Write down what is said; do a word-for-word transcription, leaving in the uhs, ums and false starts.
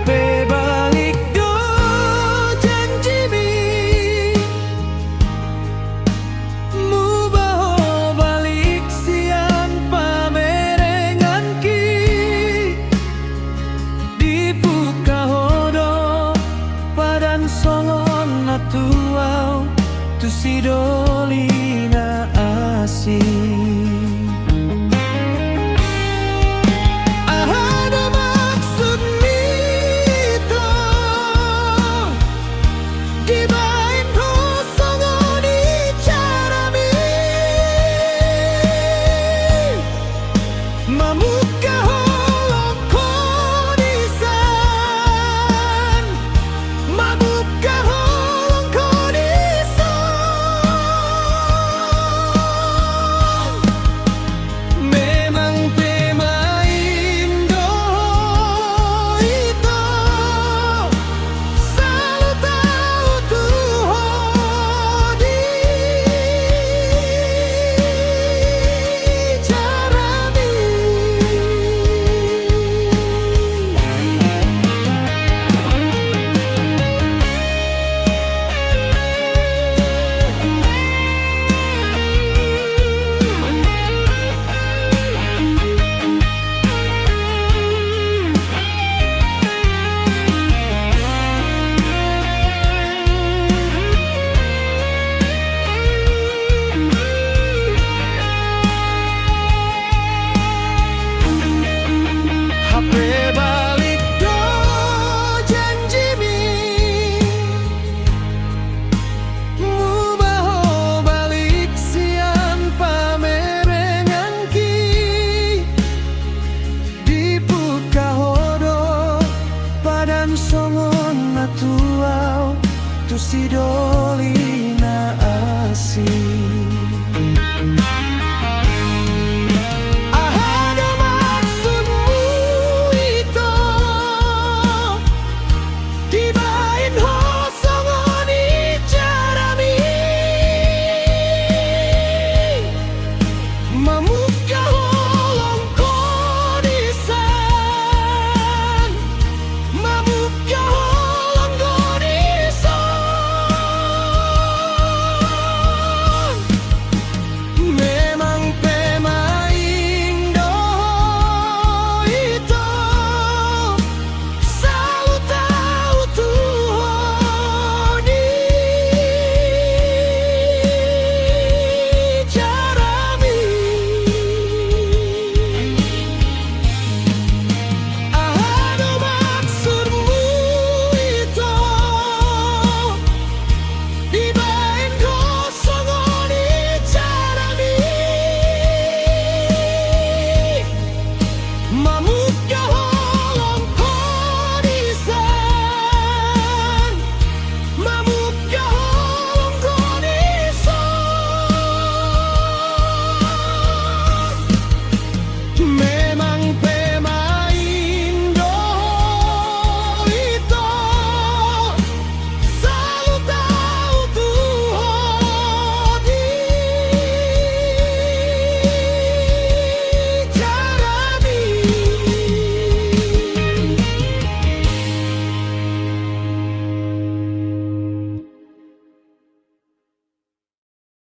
Pe balik do janjimi, muba ho balik sian pamerenganki. Dibuka ho do padan songon na tu au, tu si doli na asing. Aha do maksudmi ito, dibaen ho songon i carami? Mamuka holongkon i san, mamuka holongkon i san. Memang pe main do ho ito, salut au tu ho di carami. Hape balik do janjimi, muba ho balik sian pamerenganki. Dibuka ho do padan songon na tu au, tu si doli na asing.